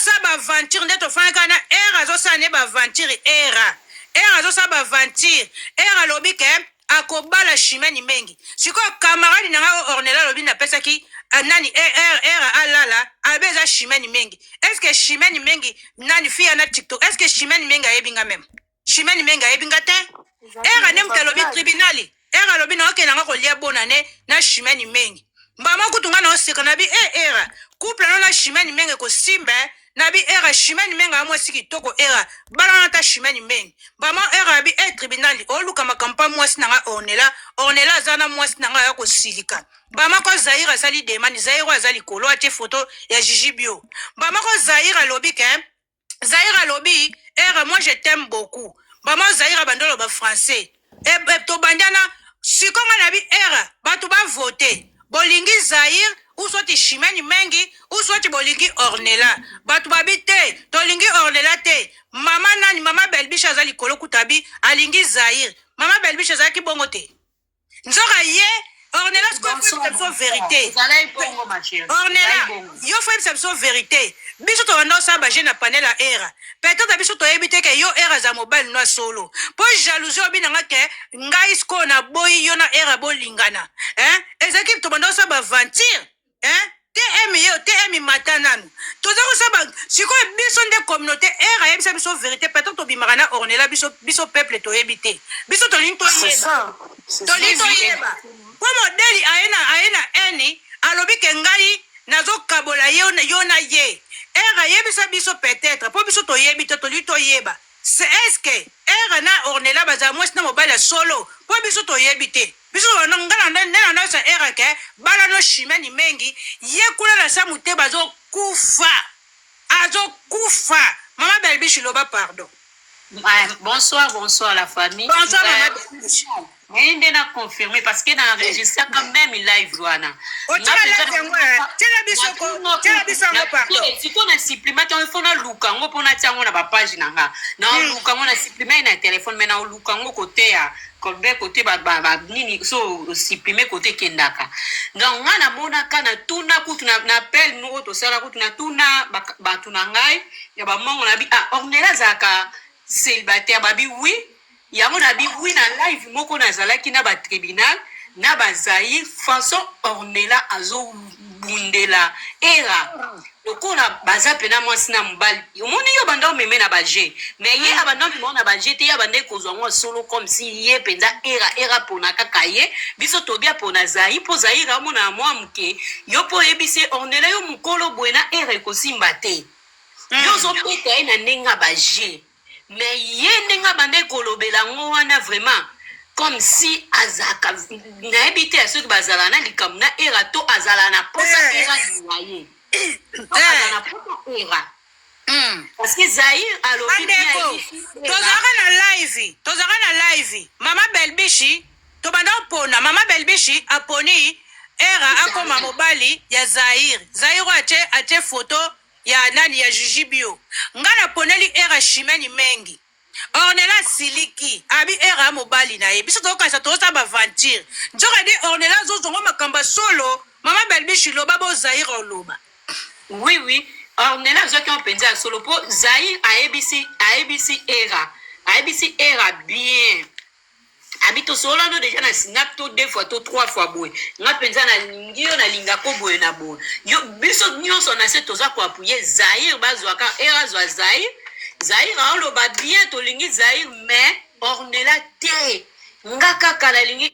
Azosala baaventure nde tofandi kaka na ere, azosala nde baaventure era ere, azosala baaventure ere. Alobi ke akobala Chimene Mengi. Sikoyo camarade na ngai oyo Ornella alobi napesaki nani ere alala, alobi eza Chimene Mengi. Est ce que Chimene Mengi nani fille na TikTok? Est ce que Chimene Mengi ayebi nga? Meme Chimene Mengi ayebi nga te. Era nde moto alobi tribunal. Era alobi na okende nga kolia bonane na Chimene Mengi. Mbama kutu nga na oseka na bi e era couple no na Chimene Mengi ekosimba na bi era Chimene Mengi ya mwasi kitoko, era bala na ta Chimene Mengi. Mbama era abi e tribunal oluka makambo pa mwasi na nga Ornella. Ornella aza na mwasi na nga ya kosilika. Bamako Zaire asali demande. Zaire oyo aza likolo atie photo ya Gigi Bio. Bamako Zaire alobi ke Zaire alobi ere moi je t'aime beaucoup. Bama Zaire abandi oloba français. Tobandana siko nga na bi ere bato bavote bolingi Zaire ou soit Chimene Mengi ou soit bolingi Ornella. Bato babi te, tolingi Ornella te. Mama nani, mama Belbiche aza likolo kuta bi alingi Zaire. Mama Belbiche azalaki bongo te. Nzoka ye Ornella sikoyo faut yebisa biso vérité. Ornella, yo faut yebisa biso vérité. Biso tobanda osala baje na panel ya era, peut-être biso toyebi te ke yo era aza mobali no ya solo. Mpo jalousie obi nanga ke ngai sikoyo naboyi yo na era bolingana, hein? Ezalaki tobanda osala baaventure, hein? Tm yo tm mata nanu toza kosala sikoyo. Biso nde communauté, era ayebisa biso vérité. Peut-être tobimaka na Ornella, biso biso peuple toyebi te. Biso tolingi toyeba, tolingi toyeba mpo modeli aye na eni alobi ke ngai nazokabola yo, yo na ye. Era ayebisa biso peut-être mpo biso toyebi te, tolingi toyeba. C'est est ce que era na Ornella bazala mwasi na mobali ya solo? Mpo biso toyebi te. Biso nga nde na nyonso era ke bala no Chimene Mengi. Ye kuna na sa moteba azokufa, azokufa. Mama Belbiche, loba pardon. Bonsoir, bonsoir la famille. Bonsoir mama Belbiche. Ngai nde na confirmé parce que na enregistré quand même live wana. Otiela live yango, tiela biso, tiela biso yango pardon. Sikoyo na supprime te, il faut naluka yango mpo natia yango na bapage na nga. Naoluka yango, na supprime na téléphone, mais naoluka yango kote ya Colbert, kote nini so osupprime kote ekendaka. Donc nga namonaka, natuna kutu na appel moko tosala kutu, natuna bato na ngai ya bamongo na bi ah Ornella azalaka célibataire? Babi oui. Yango na bi oui. Na live moko nazalaki na batribunal na bazaire, façon Ornella azobundela era lokola baza mpena mwasi na mobali. Omoni yo banda omeme na baje, mais ye abanda omema na baje te. Ye abanda ekozwa yango solo comme si ye mpenza era era mpona kaka ye. Biso tobia mpona Zaire, mpo Zaire amona mwa moke. Yo mpo oyebisi ye Ornella, yo mokolo boye na era ekosimba te. Yo ozobeta ye na ndenge ya baje, mais ye ndenge abanda kolobela yango wana vraiment comme si azalaka, nayebi te soki bazala na likambo na era to azala na posa era alinga ye to azala na posa era, parce que Zaire alobi Bandeko, tozalaka na live, tozalaka na live. Mama Belbishi, tobanda opona mama Belbishi aponi era akoma mobali ya Zaire. Zaire oyo atie photo ya nani, ya Juji Bio. Nga naponeli era Chimene Mengi. Ornella asiliki, abi era ya mobali na ye. Biso tokokanisa tozosala baaventure, nzoka nde Ornella azozonga makambo ya solo. Mama Belbishi, loba bo Zaire oloba. Oui, Ornella azwaki yango mpenza ya solo, mpo Zaire ayebisi era, ayebisi era bien, abi tosolola no déjà na snap to deux fois to trois fois boye. Nga mpenza nalingi yo, nalingako boye na boye. Yo biso nyonso na se toza koappuyer Zaire, bazwaka era, azwa Zaire. Zaire aoloba bien, tolingi Zaire, mais Ornella te. Nga kaka nalingi.